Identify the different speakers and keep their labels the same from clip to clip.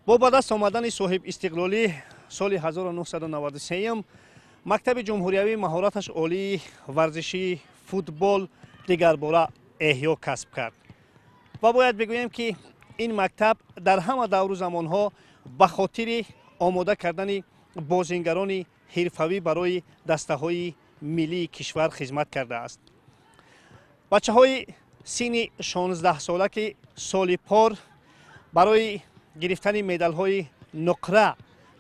Speaker 1: Бо ба даст омадани соҳибистиқлолӣ соли 1993 мактаби ҷумҳуриявии маҳораташ олии варзишии футбол дигарбора эҳё касб кард. Ва бояд бигӯем, ки ин мактаб дар ҳама давру замонҳо ба хотири омода кардани бозингарони ҳирфавӣ барои дастаҳои миллии кишвар хизмат кардааст. Бачаҳои синни 16сола, ки соли пор барои гирифтани медалҳои нуқра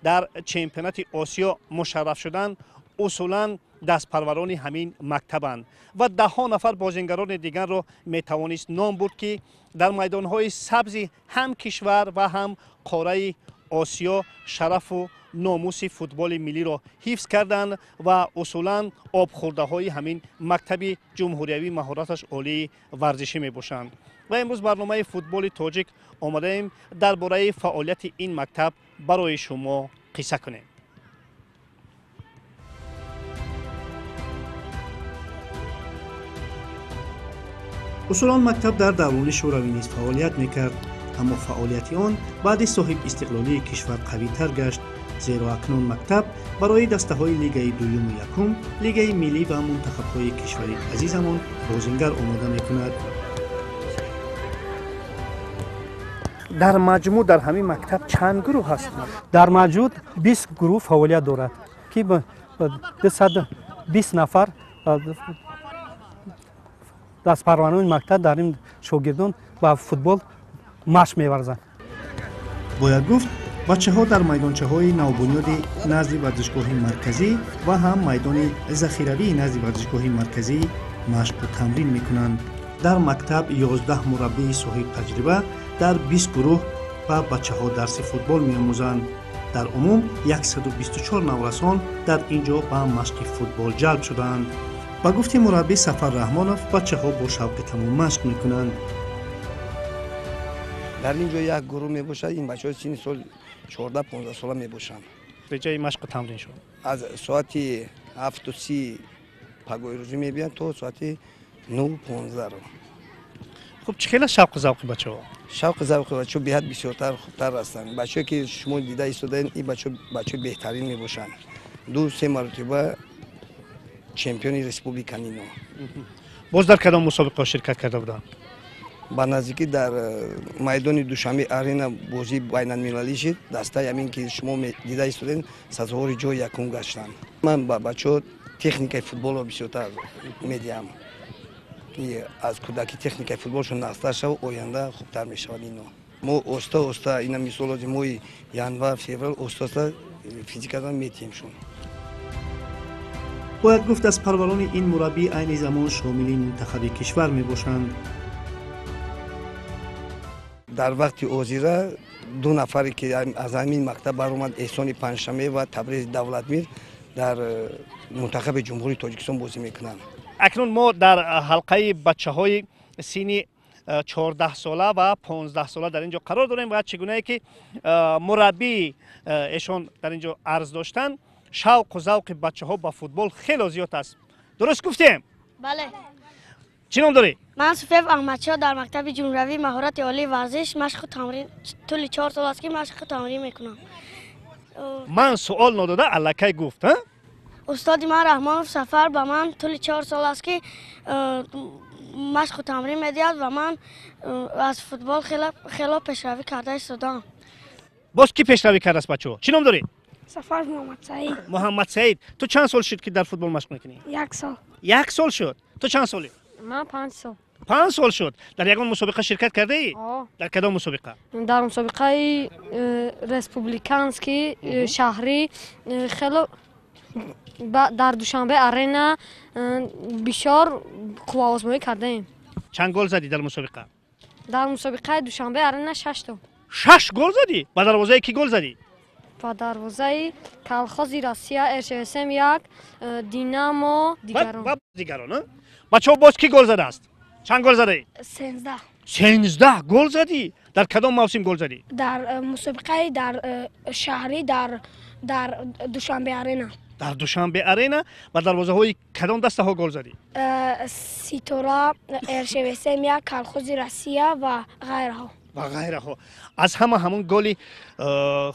Speaker 1: дар чемпионати Осиё мушарраф шуданд, усулан дастпарварони ҳамин мактабанд ва даҳҳо нафар бозингарони дигарро метавонист ном бурд, ки дар майдонҳои сабзи ҳам кишвар ва ҳам қораи Осиё шарафу номуси футболи миллиро ҳифз карданд ва усулан обхӯрдаҳои ҳамин мактаби ҷумҳуриявии маҳораташ олии варзишӣ мебошанд. Ва имрӯз барномаи футболи тоҷик омадаем дар бораи фаъолияти ин мактаб барои шумо қисса кунем. Усулан мактаб дар даврони шӯравӣ низ фаъолият мекард, аммо фаъолияти он баъди соҳибистиқлолии кишвар қавитар гашт, зеро акнун мактаб барои дастаҳои лигаи дуюму якум, лигаи миллӣ ва мунтахабҳои кишвари азизамон бозингар омода мекунад. Дар маҷмӯъ дар ҳамин мактаб чанд гурӯҳ ҳаст?
Speaker 2: Дар маҷмӯъ 20 гурӯҳ фаъолият дорад, ки 220 нафар дастпарварони мактаб дар ин шогирдон ба футбол машқ меварзанд.
Speaker 1: Бояд гуфт, бачаҳо дар майдончаҳои навбунёди назди варзишгоҳи марказӣ ва ҳам майдони захиравии назди варзишгоҳи марказӣ машқу тамрин мекунанд. Дар мактаб 11 мураббии соҳибтаҷриба дар 20 гурӯҳ ба бачаҳо дарси футбол меомӯзанд. Дар умум 124 наврасон дар ин ҷо ба машқи футбол ҷалб шудаанд. Ба гуфти мураббӣ Сафар Раҳмонов, бачаҳо бо шавқи тамом машқ мекунанд.
Speaker 3: Дар ин ҷо як гурӯҳ мебошад, ин бачаҳо синни сол 14-15 сола мебошанд.
Speaker 1: Реҷаи машқу тамрин шуд
Speaker 3: аз соати 7:30 пагоҳи рӯзӣ мебиёнд то соати 9:15.
Speaker 1: Хуб, чӣ хела шавқу завқи бачаҳо?
Speaker 3: Шавқу завқи бачаҳо беҳад бисёртар хубтар ҳастанд. Бачаҳое ки шумо дида истодаед, ин бачаҳо бачаҳои беҳтарин мебошанд. 2-3 маротиба чемпиони республика нино.
Speaker 1: Боз дар кадом мусобиқаҳо ширкат карда буданд?
Speaker 3: Ба наздикӣ дар майдони Душанбе арена бозии байналмилалӣ шид. Дастаи ҳамин ки шумо дида истодаед, сазовори ҷои якум гаштанд. Ман ба бачаҳо техникаи футболро бисёртар медиҳам, ки аз кӯдакӣ техникаи футболшон нағзтар шавад, оянда хубтар мешавад ино. Мо оста оста ина мисол моҳи январ, феврал оста оста физикадан метиҳемшон.
Speaker 1: Бояд гуфт, аз парварони ин мураббӣ айни замон шомили мунтахаби кишвар мебошанд.
Speaker 3: Дар вақти ҳозира ду нафаре ки аз ҳамин мактаб баромад, Эҳсони Панҷшанбе ва Табрези Давлатмир, дар мунтахаби Ҷумҳурии Тоҷикистон бозӣ мекунанд.
Speaker 1: Акнун мо дар ҳалқаи бачаҳои синни 14сола ва 15сола дар ин ҷо қарор дорем ва чӣ гунае ки мураббии эшон дар ин ҷо арз доштанд, шавқу завқи бачаҳо ба футбол хело зиёд аст. Дуруст гуфтем?
Speaker 4: Бале.
Speaker 1: Чӣ ном дорӣ?
Speaker 4: Ман Суфиев Аҳмадшоҳ, дар мактаби ҷумҳуриявии маҳорати олии варзиш машқу тамрин тӯли 4 сол аст, ки машқу тамрин мекунам.
Speaker 1: Ман суол нодода аллакай гуфт.
Speaker 4: Устоди ман Раҳмонов Сафар ба ман тӯли 4 сол аст, ки машқу тамрин медиҳад ва ман аз футбол хело пешравӣ карда истодаам.
Speaker 1: Боз кӣ пешравӣ кардааст, бачаҳо? Чӣ ном дорӣ?
Speaker 5: Сафар Муҳаммадсаид.
Speaker 1: Муҳаммадсаид, ту чанд сол шуд, ки дар футбол машқ мекунӣ?
Speaker 5: 1 сол.
Speaker 1: 1 сол шуд. Ту чанд солӣ?
Speaker 6: Ман 5 сол.
Speaker 1: 5 сол шуд. Дар ягон мусобиқа ширкат кардаӣ? Дар кадом мусобиқа?
Speaker 6: Дар мусобиқаи республиканский шаҳрӣ хело дар Душанбе арена бисёр қувваозмоӣ кардаем.
Speaker 1: Чанд гол задӣ дар мусобиқа?
Speaker 6: Дар мусобиқаи Душанбе арена 6 то.
Speaker 1: 6 гол задӣ? Ба дарвозаи кӣ гол задӣ?
Speaker 6: Ба дарвозаи колхози Россия, РШСМ 1, Динамо, дигарон.
Speaker 1: Ва дигарон. Бачаҳо, боз кӣ гол задааст? Чанд гол задаӣ?
Speaker 5: 13.
Speaker 1: 13 гол задӣ? Дар кадом мавсим гол задӣ?
Speaker 5: Дар мусобиқаи дар шаҳрӣ дар Душанбе арена.
Speaker 1: Дар Душанбе арена ба дарвозаҳои кадом дастаҳо гол задӣ?
Speaker 5: Ситора, РШВСМ 1, колхози Россия ва ғайраҳо.
Speaker 1: Ва ғайраҳо. Аз ҳама ҳамун голи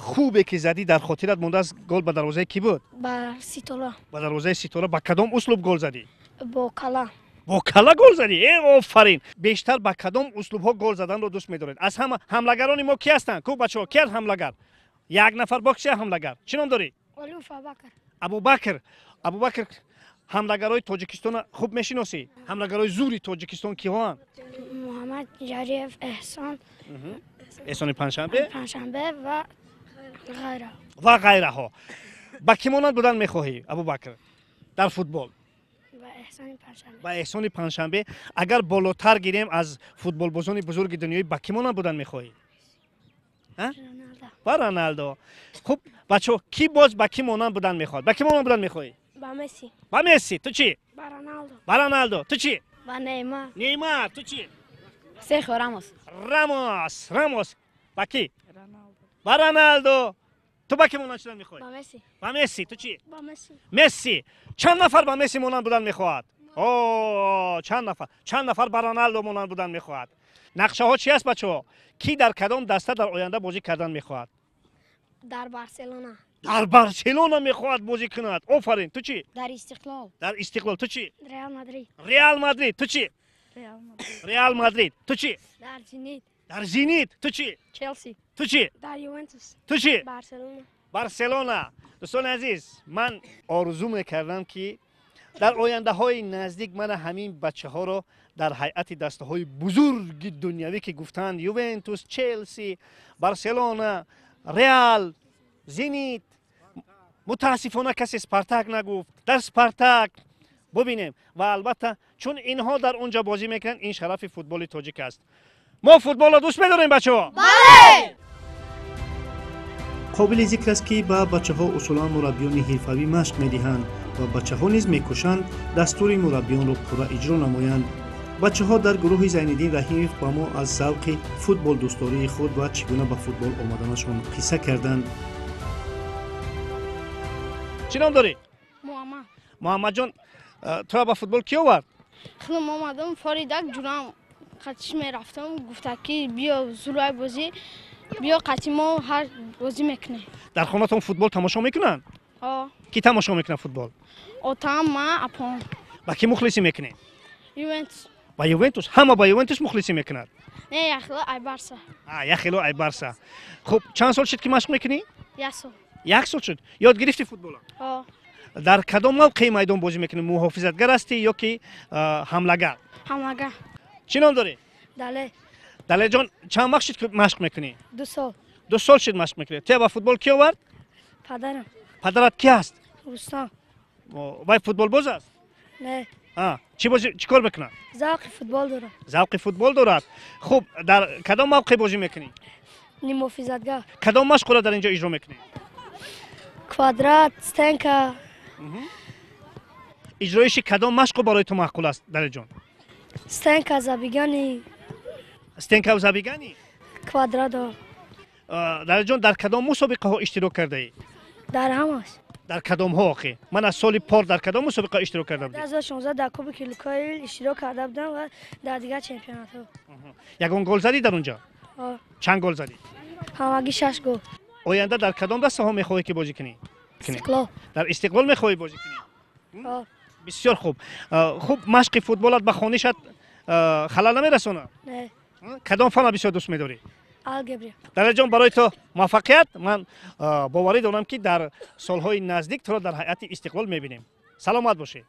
Speaker 1: хубе ки задӣ дар хотират мондааст, гол ба дарвозаи кӣ буд?
Speaker 5: Ба Ситора.
Speaker 1: Ба дарвозаи Ситора. Ба кадом услуб гол задӣ?
Speaker 5: Бо кала.
Speaker 1: Бо кала гол задӣ? Э, офарин! Бештар ба кадом услубҳо гол заданро дӯст медоред? Аз ҳама ҳамлагарони мо кӣ ҳастанд? Ку, бачаҳо, ки аст ҳамлагар? Як нафар бо кӣ ҳамлагар? Чӣ ном дорӣ?
Speaker 5: Олимов Абубакр.
Speaker 1: Абубакр. Абубакр, ҳамлагарои Тоҷикистонро хуб мешиносӣ? Ҳамлагарои зури Тоҷикистон киҳоанд?
Speaker 5: Муҳаммад Ҷариев, Эҳсон.
Speaker 1: Эҳсони Панҷшанбе.
Speaker 5: Панҷшанбе ва ғайра.
Speaker 1: Ва ғайраҳо. Ба кӣ монанд будан мехоҳӣ, Абубакр, дар футбол?
Speaker 5: Ба Эҳсони Панҷшанбе.
Speaker 1: Ба Эҳсони Панҷшанбе. Агар болотар гирем, аз футболбозони бузурги дунёӣ ба кӣ монанд будан мехоҳӣ? Ба Роналдо. Хуб, бачаҳо, кӣ боз ба кӣ монанд будан мехоҳад? Ба кӣ монанд будан мехоҳӣ?
Speaker 5: Ба Месси.
Speaker 1: Ба Месси. Ту чӣ?
Speaker 5: Ба Роналдо.
Speaker 1: Ба Роналдо. Ту чӣ?
Speaker 5: Ба Неймар.
Speaker 1: Неймар. Ту чӣ?
Speaker 7: Серхио Рамос.
Speaker 1: Рамос. Рамос. Ба кӣ? Роналдо. Ба Роналдо. Ту ба кӣ монанд шудан мехоҳӣ?
Speaker 5: Ба Месси.
Speaker 1: Ба Месси. Ту чӣ?
Speaker 5: Ба Месси.
Speaker 1: Месси. Чанд нафар ба Месси монанд будан мехоҳад? О, чанд нафар? Чанд нафар ба Роналдо монанд будан мехоҳад? Нақшаҳо чи аст, бачаҳо? Кӣ дар кадом даста дар оянда бозӣ кардан мехоҳад?
Speaker 5: Дар Барселона.
Speaker 1: Дар Барселона мехоҳад бозӣ кунад. Офарин. Ту чӣ?
Speaker 7: Дар Истиқлол.
Speaker 1: Дар Истиқлол. Ту чӣ?
Speaker 5: Реал Мадрид.
Speaker 1: Реал Мадрид. Ту чӣ?
Speaker 7: Реал Мадрид.
Speaker 1: Реал Мадрид. Ту чӣ?
Speaker 5: Дар Зенит.
Speaker 1: Дар Зенит. Ту чӣ?
Speaker 7: Челси.
Speaker 1: Ту чӣ?
Speaker 5: Дар Ювентус.
Speaker 1: Ту чӣ?
Speaker 5: Барселона.
Speaker 1: Барселона. Дӯстони азиз, ман орзу мекардам, ки дар ояндаҳои наздик мана ҳамин бачаҳоро дар ҳайати дастаҳои бузурги дунявӣ, ки гуфтанд, Ювентус, Челси, Барселона, Реал, Зенит, мутаассифона касе Спартак нагуфт, дар Спартак бубинем. Ва албатта, чун инҳо дар он ҷо бозӣ мекунанд, ин шарафи футболи тоҷик аст. Мо футболро дӯст медорем, бачаҳо.
Speaker 4: Бале.
Speaker 1: Қобили зикр аст, ки ба бачаҳо усулан мураббиёни ҳирфавӣ машқ медиҳанд ва бачаҳо низ мекӯшанд дастури мураббиёнро пурра иҷро намоянд. Бачаҳо дар гурӯҳи Зайниддин Раҳимов ба мо аз завқи футболдӯстдории худ ва чӣ гуна ба футбол омаданашон қисса карданд. Чӣ ном дорӣ?
Speaker 5: Муҳаммад.
Speaker 1: Муҳаммадҷон, туро ба футбол кӣ овард?
Speaker 5: Худам омадам. Форидак ҷурам қатиш мерафтам, гуфта ки биё, зурай бозӣ, биё қати мо ҳар бозӣ мекунем.
Speaker 1: Дар хонатон футбол тамошо мекунанд?
Speaker 5: О.
Speaker 1: Кӣ тамошо мекунад футбол?
Speaker 5: Отам, ман, апом.
Speaker 1: Ба кӣ мухлисӣ мекунед?
Speaker 5: Ювентус.
Speaker 1: Ба Ювентус. Ҳама ба Ювентус мухлисӣ мекунад?
Speaker 5: Не, яхело ай Барса.
Speaker 1: Яхело ай Барса. Хуб, чанд сол шуд, ки машқ мекунӣ?
Speaker 5: Як сол.
Speaker 1: Як сол шуд. Ёд гирифтӣ футбола?
Speaker 5: О.
Speaker 1: Дар кадом мавқеи майдон бозӣ мекунӣ? Муҳофизатгар ҳастӣ ё ки ҳамлагар?
Speaker 5: Ҳамлагар.
Speaker 1: Чӣ ном дорӣ?
Speaker 5: Далер.
Speaker 1: Далерҷон, чанд вақт шуд, ки машқ мекунӣ?
Speaker 5: 2 сол.
Speaker 1: 2 сол шуд машқ мекунӣ. Туя ба футбол кӣ овард?
Speaker 5: Падарам.
Speaker 1: Падарат кӣ аст?
Speaker 5: Рустам.
Speaker 1: Вай футболбоз аст?
Speaker 5: Не.
Speaker 1: Чӣ бозӣ, чӣ кор мекунад?
Speaker 5: Завқи футбол дорад.
Speaker 1: Завқи футбол дорад. Хуб, дар кадом мавқеъ бозӣ мекунӣ?
Speaker 5: Ниммуҳофизатгар.
Speaker 1: Кадом машқро дар ин ҷо иҷро мекунӣ?
Speaker 5: Квадрат, стенка.
Speaker 1: Иҷроиши кадом машқу барои ту маъқул аст, Далерҷон?
Speaker 5: Стенка, забегание.
Speaker 1: Стенка, забегание.
Speaker 5: Квадрадо.
Speaker 1: Далерҷон, дар кадом мусобиқаҳо иштирок кардаӣ?
Speaker 5: Дар ҳамаш.
Speaker 1: Дар кадомҳо охи? Ман аз соли пор дар кадом мусобиқа иштирок карда будӣ?
Speaker 5: 2016 дар Кубоки Лукойл иштирок карда будам ва дар дигар чемпионатҳо.
Speaker 1: Ягон гол задӣ дар он ҷо? Чанд гол задӣ?
Speaker 5: Ҳамагӣ шаш гол.
Speaker 1: Оянда дар кадом дастаҳо мехоҳӣ, ки бозӣ кунӣ?
Speaker 5: Истиқлол.
Speaker 1: Дар Истиқлол мехоҳӣ бозӣ кунӣ? Бисёр хуб. Хуб, машқи футболат ба хонишат халал намерасонад?
Speaker 5: Не.
Speaker 1: Кадом фанна бисёр дӯст медорӣ?
Speaker 5: Алгебра.
Speaker 1: Далерҷон, барои ту муваффақият. Ман боварӣ дорам, ки дар солҳои наздик туро дар ҳайати Истиқлол мебинем. Саломат бошӣ.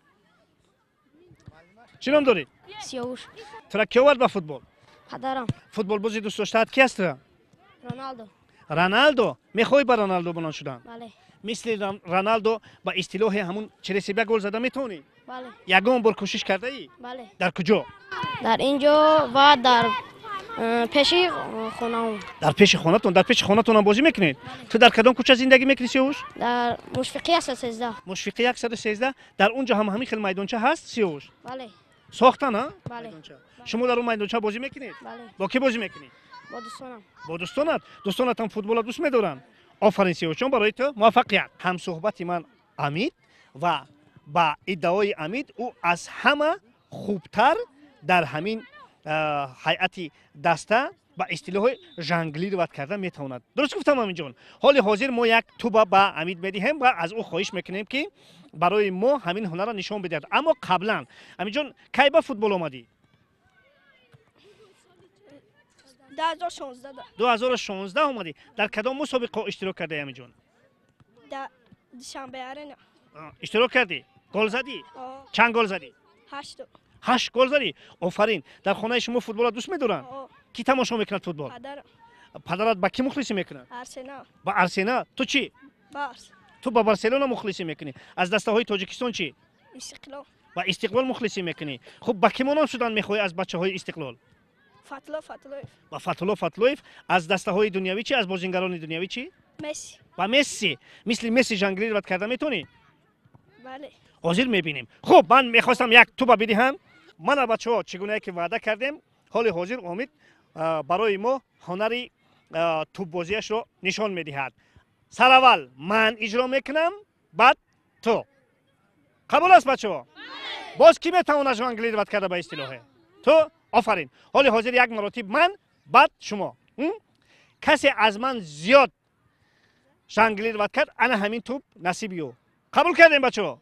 Speaker 1: Чӣ ном дорӣ?
Speaker 4: Сиёвуш.
Speaker 1: Тура кӣ овард ба футбол?
Speaker 4: Падарам.
Speaker 1: Футболбози дӯст доштаат ки аст тура?
Speaker 4: Роналдо.
Speaker 1: Роналдо. Мехоҳӣ ба Роналдо монанд шудан?
Speaker 4: Бале.
Speaker 1: Мисли Роналдо ба истилоҳи ҳамун через себя гол зада метавонӣ?
Speaker 4: Бале.
Speaker 1: Ягон бор кӯшиш кардаӣ?
Speaker 4: Бале.
Speaker 1: Дар куҷо?
Speaker 4: Дар ин ҷо ва дар пеши хонаам.
Speaker 1: Дар пеши хонатон. Дар пеши хонатонам бозӣ мекунед? Ту дар кадом кӯча зиндагӣ мекунӣ, Сиёвуш?
Speaker 4: Дар Мушфиқи 113.
Speaker 1: Мушфиқи 113. Дар он ҷо ҳам ҳамин хел майдонча ҳаст, Сиёвуш?
Speaker 4: Бале.
Speaker 1: Сохтан, а?
Speaker 4: Бале.
Speaker 1: Шумо дар он майдонча бозӣ мекунед?
Speaker 4: Бале.
Speaker 1: Бо кӣ бозӣ мекунӣ?
Speaker 4: Бо дӯстонам.
Speaker 1: Бо дӯстонат. Дӯстонатам футболро дӯст медоранд. Офарин, Сиёвушҷон, барои ту муваффақият. Ҳамсӯҳбати ман Амид ва ба иддаои Амид, ӯ аз ҳама хубтар дар ҳамин ҳайати даста Ба истилоҳи жонглировать карда метавонад. Дуруст гуфтам, Аминҷон? Ҳоли ҳозир мо як туба ба Амид медиҳем ва аз ӯ хоҳиш мекунем, ки барои мо ҳамин ҳунарро нишон бидиҳад. Аммо қаблан, Аминҷон, кай ба футбол омадӣ?
Speaker 4: 2016.
Speaker 1: 2016 омадӣ. Дар кадом мусобиқаҳо иштирок кардаи, Аминҷон?
Speaker 4: Дар Душанбе Арена.
Speaker 1: Иштирок кардӣ? Гол задӣ? Чанд гол задӣ?
Speaker 4: Ҳашт.
Speaker 1: Ҳашт гол задӣ? Офарин. Дар хонаи шумо футболро дӯст медоранд? Кӣ тамошо мекунад футбол?
Speaker 4: Падарам.
Speaker 1: Падарат ба кӣ мухлисӣ мекунад?
Speaker 4: Арсенал.
Speaker 1: Ба Арсенал. Ту чӣ?
Speaker 4: Барс.
Speaker 1: Ту ба Барселона мухлисӣ мекунӣ. Аз дастаҳои Тоҷикистон чӣ?
Speaker 4: Истиқлол.
Speaker 1: Ба Истиқлол мухлисӣ мекунӣ. Хуб, ба кӣ монанд шудан мехоҳӣ аз бачаҳои Истиқлол?
Speaker 4: Фатулло Фатуллоев.
Speaker 1: Ба Фатулло Фатуллоев. Аз дастаҳои дунявӣ чӣ? Аз бозингарони дунявӣ чӣ?
Speaker 4: Месси.
Speaker 1: Ба Месси. Мисли Месси жонглировать карда метавонӣ?
Speaker 4: Бале.
Speaker 1: Ҳозир мебинем. Хуб, ман мехостам як туба бидиҳам. Мана, бачаҳо, чӣ гунае ки ваъда кардем, ҳоли ҳозир Омид барои мо ҳунари тӯббозиашро нишон медиҳад. Сараввал ман иҷро мекунам, баъд ту. Қабул аст, бачаҳо? Боз кӣ метавонад жонглировать карда ба истилоҳе? Ту? Офарин. Ҳоли ҳозир як маротиб ман, баъд шумо. Касе аз ман зиёд жонглировать кард, ана ҳамин тӯб насиби ӯ. Қабул кардем, бачаҳо?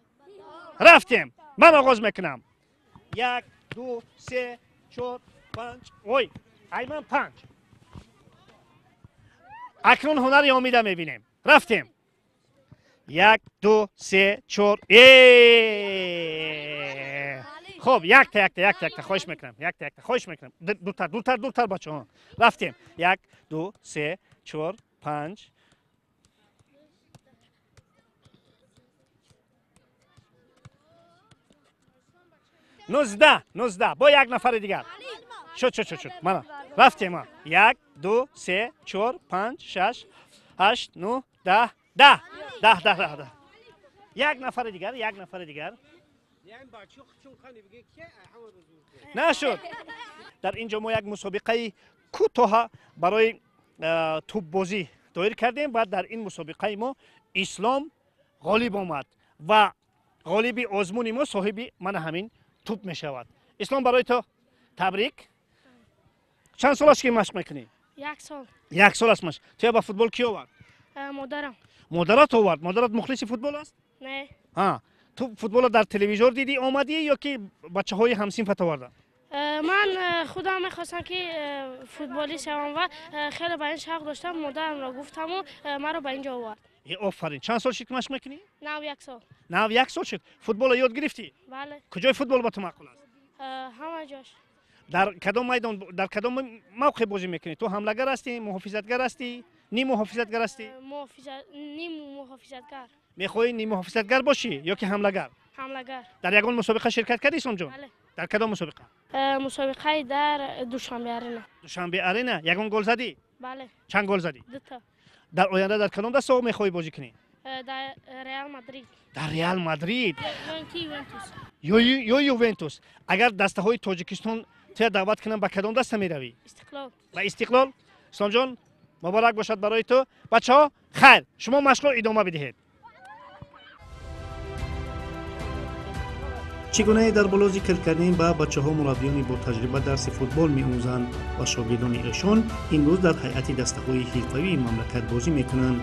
Speaker 1: Рафтем. Ман оғоз мекунам. Як, ду, се, чор, панҷ. Ой, ай ман панҷ. Акнун ҳунари Омида мебинем. Рафтем. Як, ду, се, чор. Хуб, якта, якта, якта, якта, хоҳиш мекунам. Якта, якта, хоҳиш мекунам. Дуртар, дуртар, дуртар, бачаҳо. Рафтем. Як, ду, се, чор, панҷ. 19, 19. Бо як нафари дигар. Шуд, шуд, шуд, шуд. Мана. Рафтем. Як, ду, се, чор, панҷ, шаш, ҳашт, нӯҳ, даҳ, даҳ. Даҳ, даҳ, даҳ, даҳ. Як нафари дигар, як нафари дигар. Нашуд. Дар ин ҷо мо як мусобиқаи кӯтоҳа барои тӯббозӣ доир кардем ва дар ин мусобиқаи мо Ислом ғолиб омад ва ғолиби озмуни мо соҳиби мана ҳамин тӯб мешавад. Ислом, барои ту табрик. Чанд сол аст ки машқ мекунӣ?
Speaker 5: Як сол.
Speaker 1: Як сол аст машқ. Туя ба футбол кӣ овард?
Speaker 5: Модарам.
Speaker 1: Модарат овард. Модарат мухлиси футбол аст?
Speaker 5: Не.
Speaker 1: Ту футболро дар телевизор дидӣ омадӣ ё ки бачаҳои ҳамсинфат оварданд?
Speaker 5: Ман худам мехостам, ки футболист шавам ва хеле ба ин шавқ доштам. Модарамро гуфтаму маро ба ин ҷо овард.
Speaker 1: Офарин. Чанд сол шуд ки машқ мекунӣ?
Speaker 5: 91 сол.
Speaker 1: 91 сол шуд. Футболро ёд гирифтӣ?
Speaker 5: Бале.
Speaker 1: Куҷои футбол ба ту маъқул аст?
Speaker 5: Ҳама ҷош.
Speaker 1: Дар кадом майдон, дар кадом мавқеъ бозӣ мекунӣ? Ту ҳамлагар ҳастӣ, муҳофизатгар ҳастӣ, ним муҳофизатгар ҳастӣ?
Speaker 5: Ним муҳофизатгар.
Speaker 1: Мехоҳӣ ним муҳофизатгар бошӣ ё ки ҳамлагар?
Speaker 5: Ҳамлагар.
Speaker 1: Дар ягон мусобиқа ширкат кардӣ, Исломҷон?
Speaker 5: Бале.
Speaker 1: Дар кадом мусобиқа?
Speaker 5: Мусобиқаи дар Душанбе Арена.
Speaker 1: Душанбе Арена. Ягон гол задӣ?
Speaker 5: Бале.
Speaker 1: Чанд гол задӣ?
Speaker 5: Дута.
Speaker 1: Дар оянда дар кадом дастаҳо мехоҳӣ бозӣ кунӣ?
Speaker 5: Дар Реал Мадрид.
Speaker 1: Дар Реал Мадрид.
Speaker 5: Ювентус.
Speaker 1: Ё Ювентус. Агар дастаҳои Тоҷикистон туя даъват кунанд, ба кадом даста меравӣ?
Speaker 5: Истиқлол.
Speaker 1: Ба Истиқлол. Исломҷон, муборак бошад барои ту. Бачаҳо, хайр, шумо машқро идома бидиҳед.
Speaker 8: Чӣ гунае дар боло зикр кардем, ба бачаҳо мураббиёни ботаҷриба дарси футбол меомӯзанд ва шогирдони эшон имрӯз дар ҳайати дастаҳои ҳирфавии мамлакат бозӣ мекунанд.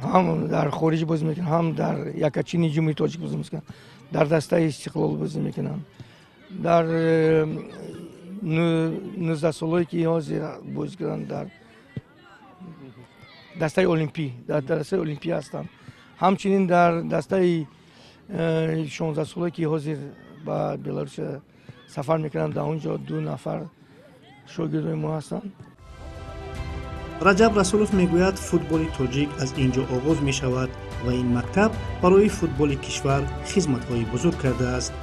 Speaker 3: Ҳам дар хориҷ бозӣ мекунанд, ҳам дар якачини Ҷумҳурии Тоҷик бозӣ мекунанд, дар дастаи Истиқлол бозӣ мекунанд, дар 19 солое ки ҳозир бозӣ карданд, дар дастаи Олимпӣ, дар дастаи Олимпӣ ҳастанд. Ҳамчунин дар дастаи 16 солое ки ҳозир ба Беларусия сафар мекунанд, дар он ҷо ду нафар шогирдои мо ҳастанд.
Speaker 8: Раҷаб Расулов мегӯяд, футболи тоҷик аз ин ҷо оғоз мешавад ва ин мактаб барои футболи кишвар хизматҳои бузург кардааст.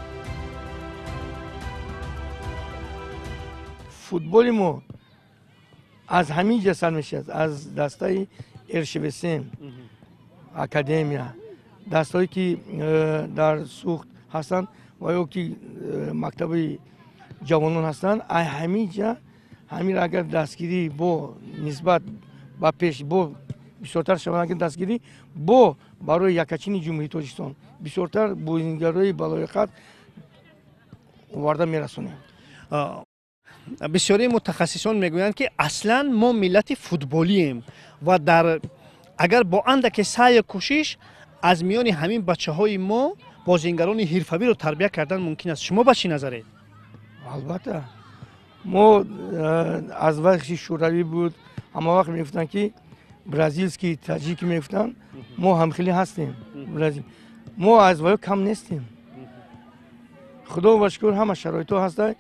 Speaker 3: Футболи мо аз ҳамин ҷа сар мешавад, аз дастаи РШВСМ академия, дастҳое ки дар Суғд ҳастанд ва ё ки мактаби ҷавонон ҳастанд. Ай ҳамин ҷа ҳамин агар дастгирӣ бо нисбат ба пеш бо бисёртар шаванд, агар дастгирӣ бо барои якачини Ҷумҳурии Тоҷикистон бисёртар бозигарои балоиқат оварда мерасонем.
Speaker 1: Бисёри мутахассисон мегӯянд, ки аслан мо миллати футболием ва дар агар бо андаке саъю кӯшиш аз миёни ҳамин бачаҳои мо бозингарони ҳирфавиро тарбия кардан мумкин аст. Шумо ба чӣ назаред?
Speaker 9: Албатта, мо аз вақти шӯравӣ буд, ҳама вақт мегуфтанд, ки бразилский таҷик мегуфтанд, мо ҳамхелӣ ҳастем. Мо аз ваё кам нестем. Худо ва шукр, ҳама шароитҳо ҳастанд.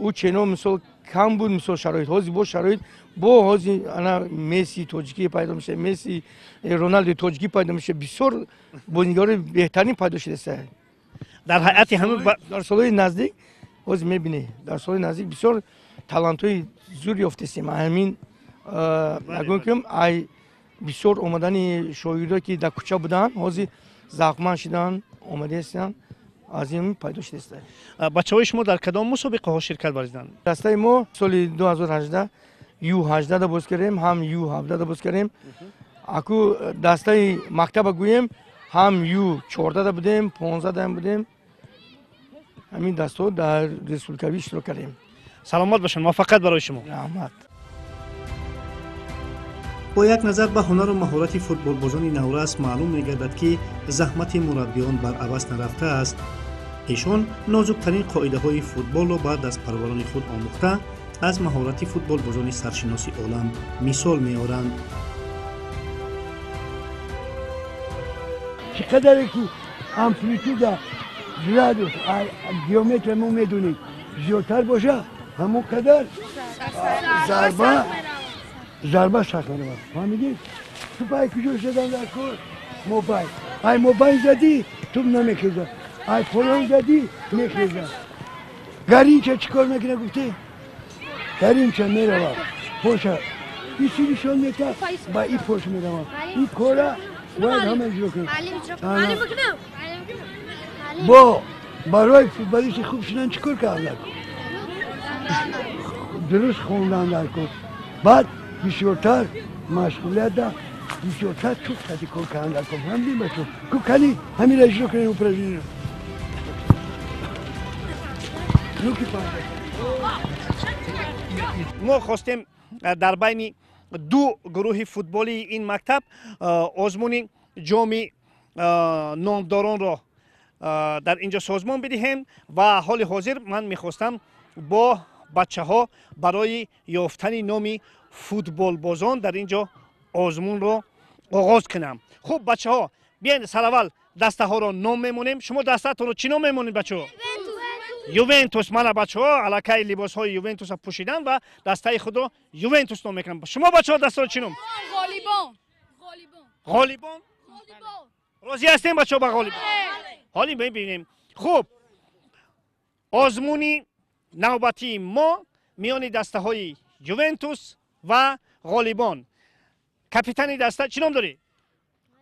Speaker 9: Ӯ чено мисол кам буд, мисол шароит, ҳозир бо шароит, бо ҳозир ана Месси тоҷикӣ пайдо мешавад, Месси, Роналдо тоҷикӣ пайдо мешавад, бисёр бозигарои беҳтарин пайдо шудааст.
Speaker 1: Дар ҳайати ҳамин
Speaker 9: дар солҳои наздик ҳозир мебинед, дар солҳои наздик бисёр талантҳои зур ёфтастем. Ҳамин нагӯем ки ай бисёр омадани шогирдое ки дар кӯча буданд, ҳозир завқманд шуданд, омадаастанд, аз ин пайдо шудааст.
Speaker 1: Бачаҳои шумо дар кадом мусобиқаҳо ширкат варзиданд?
Speaker 9: Дастаи мо соли 2018 Ю18 да боз кардем, ҳам Ю17 да боз кардем. Аку дастаи мактаба гӯем, ҳам Ю14 да будем, 15 да будем. Ҳамин дастаҳо дар республикавӣ иштирок кардем.
Speaker 1: Саломат бошед, муваффақият барои шумо.
Speaker 9: Раҳмат.
Speaker 8: Бо як назар ба ҳунару маҳорати футболбозони наврас маълум мегардад, ки заҳмати мураббиён баръаваз нарафтааст. Эшон нозуктарин қоидаҳои футболро ба дастпарварони худ омӯхта, аз маҳорати футболбозони саршиноси олам мисол меоранд.
Speaker 10: Чӣ қадаре ки амплитуда, градус, геометрия мо медонем зиёдтар боша, ҳамон қадар зарба сахт меравад. Фаҳмидед? Ту бай куҷо задан дар кор? Мобайн. Ай мобайн задӣ, туп намехезад. Ай фалон задӣ, мехезад. Гаринча чӣ кор мекунад гуфтӣ? Гаринча меравад. Поша ичи нишон метад, ба и пош меравад. Ин кора бояд ҳама иҷро кунад. Бо барои футболисти хуб шудан чӣ кор кардан дар кор? Дуруст хондан дар кор. Баъд бисёртар машғулият да, бисёртар чӯб қади кор кардан дар кор. Фаҳмидем, бачо? Ку кани ҳаминро иҷро кунем упражнение.
Speaker 1: Мо хостем дар байни ду гурӯҳи футболии ин мактаб озмуни ҷоми номдоронро дар инҷо созмон бидиҳем ва ҳоли ҳозир ман мехостам бо бачаҳо барои ёфтани номи футболбозон дар инҷо озмунро оғоз кунам. Хуб, бачаҳо, биёед сараввал дастаҳоро ном мемонем. Шумо дастаатонро чӣ ном мемонед, бачаҳо? Ювентус. Мана бачаҳо аллакай либосҳои Ювентусро пӯшиданд ва дастаи худро Ювентус ном мекунанд. Шумо бачаҳо дастаро чӣ ном?
Speaker 7: Ғолибон.
Speaker 1: Ғолибон? Розӣ ҳастем, бачаҳо, ба ғолибон? Ҳоле мебинем. Хуб, озмуни навбатии мо миёни дастаҳои Ювентус ва ғолибон. Капитани даста чӣ ном дорӣ?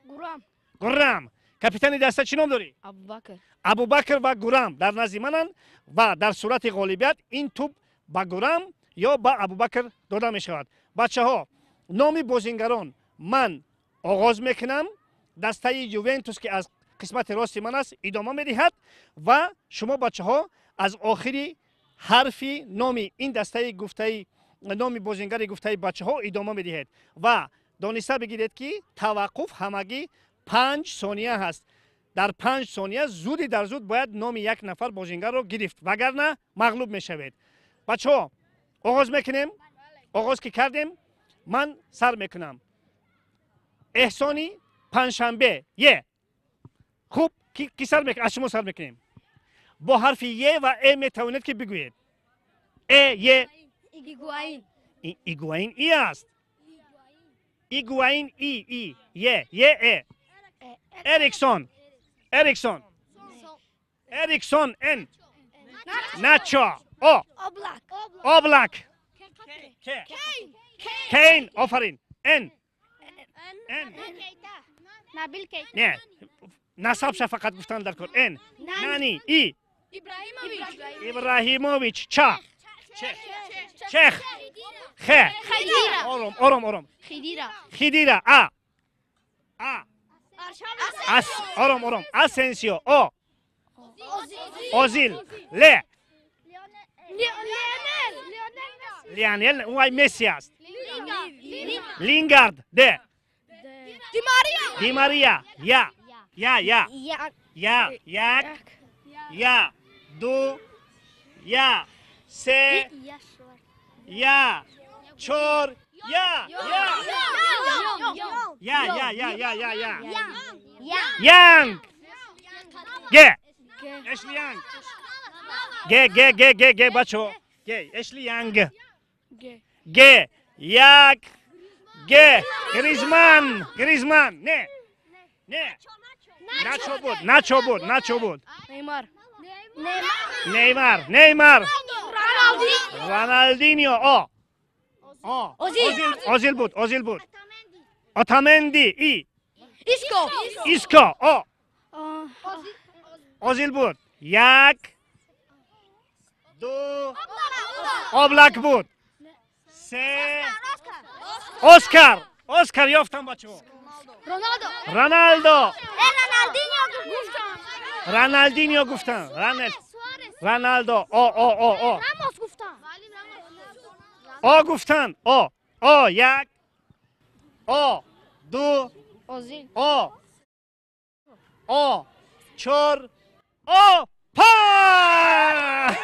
Speaker 5: Гурам.
Speaker 1: Гурам. Капитани даста чӣ ном дорӣ?
Speaker 7: Абубакр.
Speaker 1: Абубакр ва Гурам дар назди мананд ва дар сурати ғолибият ин тӯб ба Гурам ё ба Абубакр дода мешавад. Бачаҳо, номи бозингарон ман оғоз мекунам. Дастаи Ювентус, ки аз қисмати рости ман аст, идома медиҳад ва шумо бачаҳо аз охири ҳарфи номи ин дастаи гуфтаи номи бозингари гуфтаи бачаҳо идома медиҳед ва дониста бигиред, ки таваққуф ҳамагӣ 5 сония ҳаст. Дар 5 сония зуди дар зуд бояд номи як нафар бозингарро гирифт, вагарна мағлуб мешавед. Бачаҳо, оғоз мекунем. Оғоз ки кардем, ман сар мекунам. Эҳсони панҷшанбе е. Хуб, ки сар мекунем? Аз шумо сар мекунем. Бо ҳарфи е ва э метавонед ки бигӯед. Э, е.
Speaker 5: Игуаин.
Speaker 1: Игуаин и аст. Игуаин и, и, е, е, э. Эриксон. Эриксон. Эриксон н. Начо. О.
Speaker 5: Облак.
Speaker 1: Облак. К. Кейн. Офарин. Н. Н.
Speaker 5: Набил Кейта.
Speaker 1: Не. Насабша фақат гуфтан дар кор. Н. Нани. И. Ибраҳимович. Ча. Чех. Хе. Ором, ором, ором.
Speaker 5: Хидира.
Speaker 1: Хидира. А. А. Ас, ором, ором. Асенсио. О. Озил. Ле. Лионел вай Месси аст. Лингард. Д. Ди Мария. Я. Я, я. Я, як. Я, ду. Я, се. Я, чор. Я, я. Я, я, я, я, я, я. Янг. Г. Эшли Янг. Г, Г, Г, Г, Г, бачо. Г, Эшли Янг. Г, як. Г, Гризман. Гризман. Не. Не. Начо буд, начо буд, начо буд.
Speaker 5: Неймар.
Speaker 1: Неймар, Неймар. Роналдиньо. О. О. Озил буд, Озил буд. Отаменди. И.
Speaker 5: Иско.
Speaker 1: Иско. О. Озил буд. Як. Ду. Облак буд. Се. Оскар. Оскар ёфтам бачаҳо.
Speaker 5: Роналдо.
Speaker 1: Роналдо.
Speaker 5: Роналдиньо гуфтам.
Speaker 1: Роналдиньо гуфтам. Роналдо. О, о, о, о.
Speaker 5: Рамос гуфтам.
Speaker 1: О гуфтан. О. О, як. О, ду.
Speaker 5: Озил.
Speaker 1: О. О, чор. О, панҷ.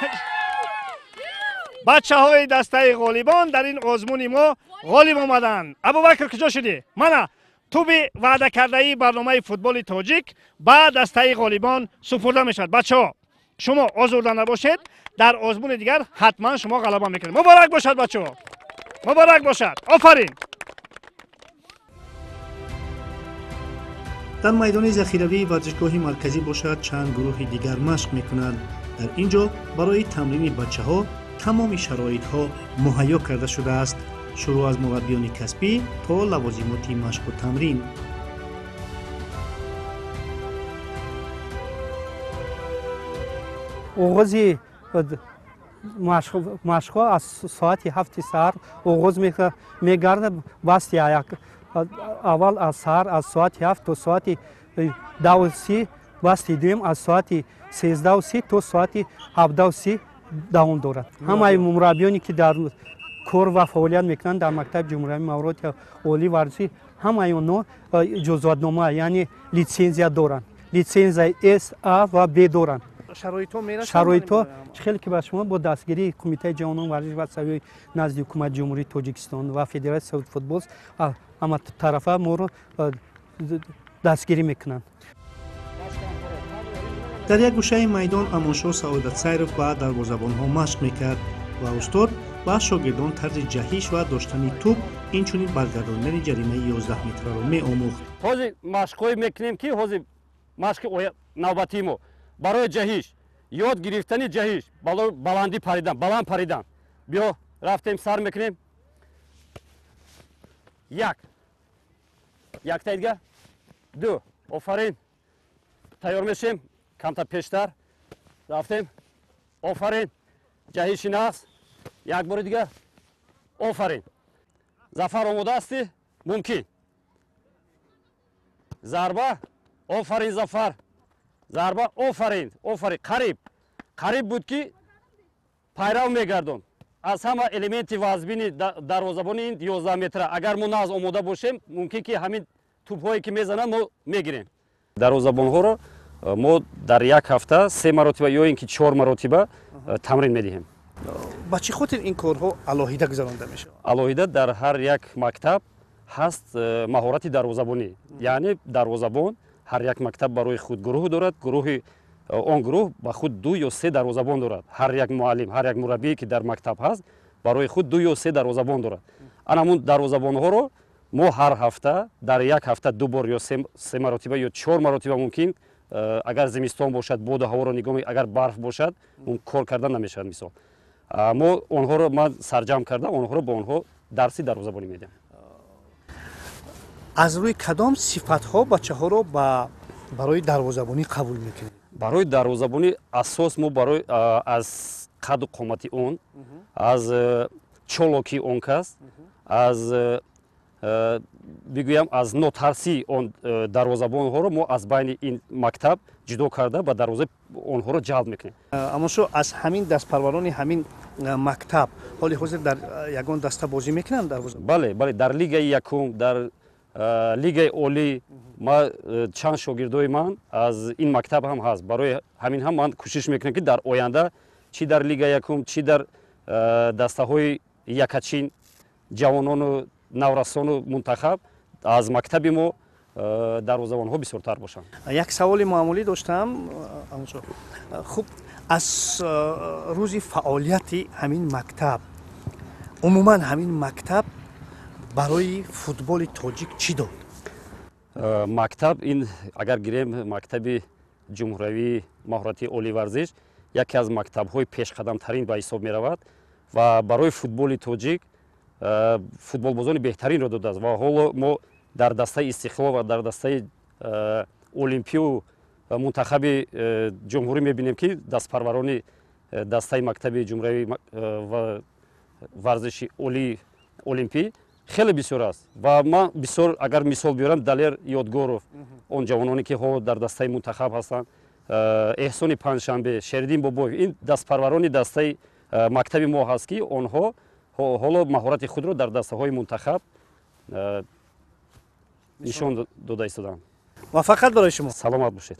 Speaker 1: Бачаҳои дастаи ғолибон дар ин озмуни мо ғолиб омаданд. Абубакр, куҷо шудӣ? Мана туби ваъдакардаи барномаи футболи тоҷик ба дастаи ғолибон супурда мешавад. Бачаҳо, шумо озурда набошед, дар озмуни дигар ҳатман шумо ғалаба мекунед. Муборак бошад, бачаҳо, муборак бошад, офарин.
Speaker 8: Дар майдони захиравии варзишгоҳи марказӣ бошад, чанд гурӯҳи дигар машқ мекунанд. Дар ин ҷо барои тамрини бачаҳо тамоми шароитҳо муҳайё карда шудааст, шурӯъ аз мураббиёни касбӣ то лавозимоти машқу тамрин.
Speaker 2: Оғози машқҳо аз соати 7 саҳар оғоз мегардад. Басти аввал аз саҳар аз соати 7 то соати 10:30, басти дуюм аз соати 13:30 то соати 17:30 давом дорад. Ҳамаи мураббиёне ки дар кор ва фаъолият мекунанд дар мактаби ҷумҳуриявии маҳорати олии варзишӣ, ҳамаи онҳо иҷозатнома, яъне литсензия доранд. Литсензияи С, А ва Б доранд. Шароитҳо хеле ки ба шумо бо дастгирии Кумитаи ҷавонон, варзиш ва сайёҳӣ назди Ҳукумати Ҷумҳурии Тоҷикистон ва Федератсияи футбол ҳама тарафа моро дастгирӣ мекунанд.
Speaker 8: Дар як гӯшаи майдон Амоншоҳ Саодатсайров ба дарвозабонҳо машқ мекард ва устод ба шогирдон тарзи ҷаҳиш ва доштани тӯб, инчунин баргардонидани ҷаримаи 11 метраро меомӯхт.
Speaker 11: Ҳозир машқҳое мекунем ки ҳозир машқи навбатии мо барои ҷаҳиш, ёд гирифтани ҷаҳиш, баландӣ паридан, баланд паридан. Биё, рафтем, сар мекунем. Як. Якта дигар. Ду. Офарин. Тайёр мешем. Камтар пештар. Рафтем. Офарин. Ҷаҳиши нағз. Як бори дигар. Офарин. Зафар, омода ҳастӣ? Мумкин. Зарба. Офарин, Зафар. Зарба. Офарин. Офарин. Қариб. Қариб буд ки пайрав мегардон. Аз ҳама элементи вазбини дарвозабони ин 11 метра. Агар мо нағз омода бошем, мумкин ки ҳамин тӯбҳое ки мезананд, мо мегирем. Дарвозабонҳоро мо дар як ҳафта 3 маротиба ё ин ки 4 маротиба тамрин медиҳем.
Speaker 1: Ба чӣ хотир ин корҳо алоҳида гузаронда мешавад?
Speaker 11: Алоҳида дар ҳар як мактаб ҳаст маҳорати дарвозабонӣ. Яъне дарвозабон ҳар як мактаб барои худ гурӯҳ дорад. Гурӯҳи он гурӯҳ ба худ 2 ё 3 дарвозабон дорад. Ҳар як муаллим, ҳар як мураббие ки дар мактаб ҳаст, барои худ 2 ё 3 дарвозабон дорад. Ана ҳамун дарвозабонҳоро мо ҳар ҳафта дар як ҳафта 2 бор ё 3 маротиба ё 4 маротиба мумкин, агар зимистон бошад, боду ҳаворо нигоҳ, агар барф бошад, кор кардан намешавад мисол. Мо онҳоро ман сарҷамъ карда, онҳоро бо онҳо дарси дарвозабонӣ медиҳам.
Speaker 1: Аз рӯи кадом сифатҳо бачаҳоро барои дарвозабонӣ қабул мекунед?
Speaker 11: Барои дарвозабонӣ асос мо барои аз қаду қомати он, аз чолокии он кас, аз бигӯям, аз нотарсии он дарвозабонҳоро мо аз байни ин мактаб ҷудо карда, ба дарвозаи онҳоро ҷалб мекунем.
Speaker 1: Амоншо, аз ҳамин дастпарварони ҳамин мактаб ҳоли ҳозир дар ягон даста бозӣ мекунанд дарвоза?
Speaker 11: Бале, бале, дар лигаи якум, дар лигаи олӣ ма чанд шогирдои ман аз ин мактаб ҳам ҳаст. Барои ҳамин ҳам ман кӯшиш мекунам, ки дар оянда чӣ дар лига якум, чӣ дар дастаҳои якачин, ҷавонону наврасону мунтахаб аз мактаби мо дарвозабонҳо бисёртар бошанд.
Speaker 1: Як саволи маъмулӣ доштам. Хуб, аз рӯзи фаъолияти ҳамин мактаб, умуман ҳамин мактаб барои футболи тоҷик чӣ дод?
Speaker 11: Мактаб ин, агар гирем, мактаби ҷумҳуриявии маҳорати олии варзиш яке аз мактабҳои пешқадамтарин ба ҳисоб меравад ва барои футболи тоҷик футболбозони беҳтаринро додааст. Ва ҳоло мо дар дастаи Истиқлол ва дар дастаи Олимпию мунтахаби ҷумҳурӣ мебинем, ки дастпарварони дастаи мактаби ҷумҳуриявии варзиши олии олимпӣ хеле бисёр аст. Ва ман бисёр, агар мисол биёрам, Далер Ёдгоров, он ҷавононе ки ҳоло дар дастаи мунтахаб ҳастанд, Эҳсони Панҷшанбе, Шериддин Бобоев, ин дастпарварони дастаи мактаби мо ҳаст, ки онҳо ҳоло маҳорати худро дар дастаҳои мунтахаб нишон дода истоданд.
Speaker 1: Муваффақият барои шумо.
Speaker 11: Саломат бошед.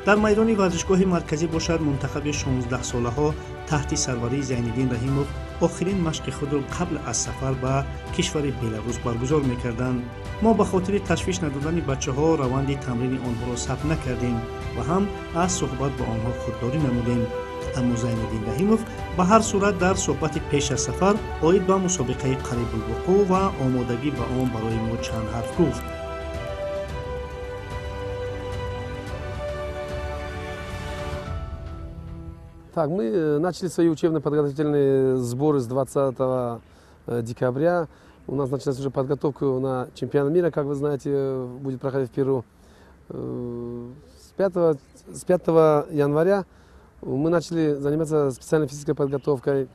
Speaker 8: Дар майдони варзишгоҳи марказӣ бошад, мунтахаби 16-солаҳо таҳти сарварии Зайниддин Раҳимов охирин машқи худро қабл аз сафар ба кишвари Беларус баргузор мекарданд. Мо ба хотири ташвиш надодани бачаҳо раванди тамрини онҳоро сабт накардем ва ҳам аз суҳбат бо онҳо худдорӣ намудем. Аммо Зайниддин Раҳимов ба ҳар сурат дар суҳбати пеш аз сафар оид ба мусобиқаи қарибулвуқӯъ ва омодагӣ ба он барои мо чанд ҳарф гуфт.
Speaker 12: Так, мы начали свои учебно-подготовительные сборы с 20 декабря. У нас началась уже подготовка на чемпионат мира, как вы знаете, будет проходить в Перу. С 5 января мы начали заниматься специальной физической подготовкой.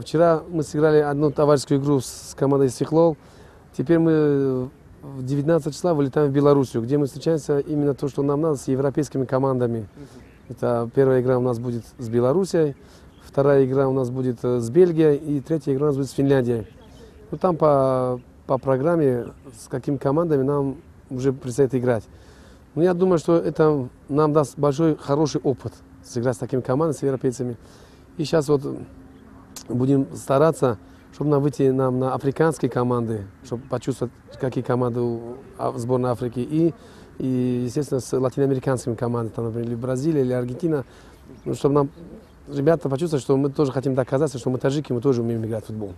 Speaker 12: Вчера мы сыграли одну товарищескую игру с командой «Истиклол». Теперь мы в 19 числа вылетаем в Белоруссию, где мы встречаемся именно то, что нам надо, с европейскими командами. Это первая игра у нас будет с Белоруссией, вторая игра у нас будет с Бельгией и третья игра у нас будет с Финляндией. Ну, там по программе, с какими командами нам уже предстоит играть. Но я думаю, что это нам даст большой, хороший опыт сыграть с такими командами, с европейцами. И сейчас вот будем стараться, чтобы нам выйти нам на африканские команды, чтобы почувствовать, какие команды в сборной Африки. И, естественно, с латиноамериканскими командами, там, например, или Бразилия, или Аргентина, ну, чтобы нам ребята почувствовали, что мы тоже хотим доказать, что мы таджики, мы тоже умеем играть в футбол.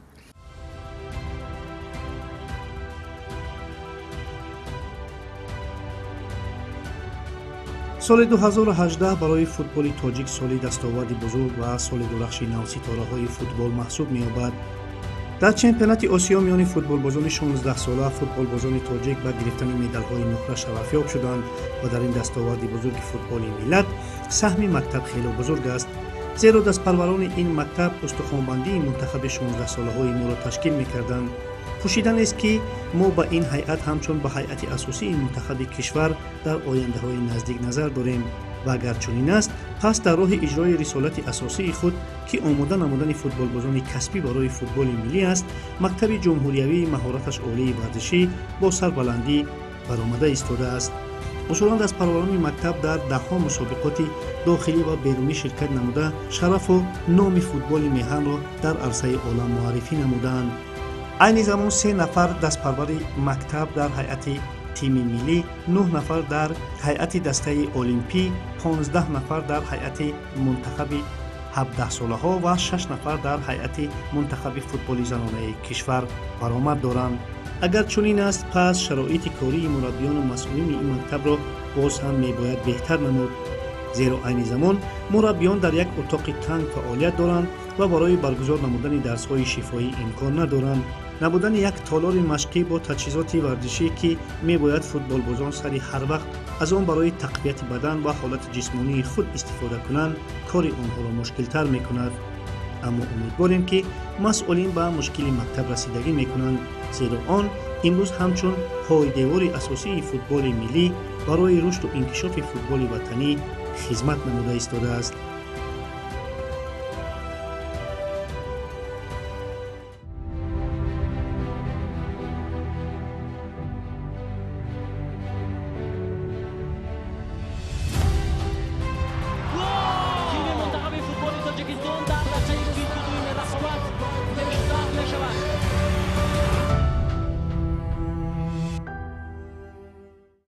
Speaker 8: Соли 2018 барои футболи тоҷик соли дастоварди бузург ва соли дурахши навситораҳои футбол маҳсуб меёбад. Дар чемпионати Осиё миёни футболбозони 16-сола футболбозони тоҷик ба гирифтани медалҳои нуқра шарафёб шуданд ва дар ин дастоварди бузурги футболи миллат саҳми мактаб хело бузург аст. Зеро дастпарварони ин мактаб устухонбандии мунтахаби 16-солаҳои моро ташкил мекарданд. Пӯшида нест, ки мо ба ин ҳайат ҳамчун ба ҳайати асосии мунтахаби кишвар дар ояндаҳои наздик назар дорем ва агар чунин аст, пас дар роҳи иҷрои рисолати асосии худ, ки омода намудани футболбозони касбӣ барои футболи миллӣ аст, мактаби ҷумҳуриявии маҳораташ олии варзишӣ бо сарбаландӣ баромада истодааст. Усулан дастпарварони мактаб дар даҳҳо мусобиқоти дохилӣ ва берунӣ ширкат намуда, шарафу номи футболи меҳанро дар арсаи олам муаррифӣ намудаанд. Айни замон 3 нафар дастпарвари мактаб дар ҳайати тими миллӣ, 9 нафар дар ҳайати дастаи олимпӣ, 15 нафар дар ҳайати мунтахаби 17-солаҳо ва 6 нафар дар ҳайати мунтахаби футболи занонаи кишвар баромад доранд. Агар чунин аст, пас шароити кории мураббиёну масъулини ин мактабро боз ҳам мебояд беҳтар намуд. Зеро айни замон мураббиён дар як утоқи танг фаъолият доранд ва барои баргузор намудани дарсҳои шифоӣ имкон надоранд. Набудани як толори машқӣ бо таҷҳизоти варзишӣ, ки мебояд футболбозон сари ҳар вақт аз он барои тақвияти бадан ва ҳолати ҷисмонии худ истифода кунанд, кори онҳоро мушкилтар мекунад. Аммо умедворем, ки масъулин ба мушкили мактаб расидагӣ мекунанд, зеро он имрӯз ҳамчун пойдевори асосии футболи миллӣ барои рушду инкишофи футболи ватанӣ хизмат намуда истодааст.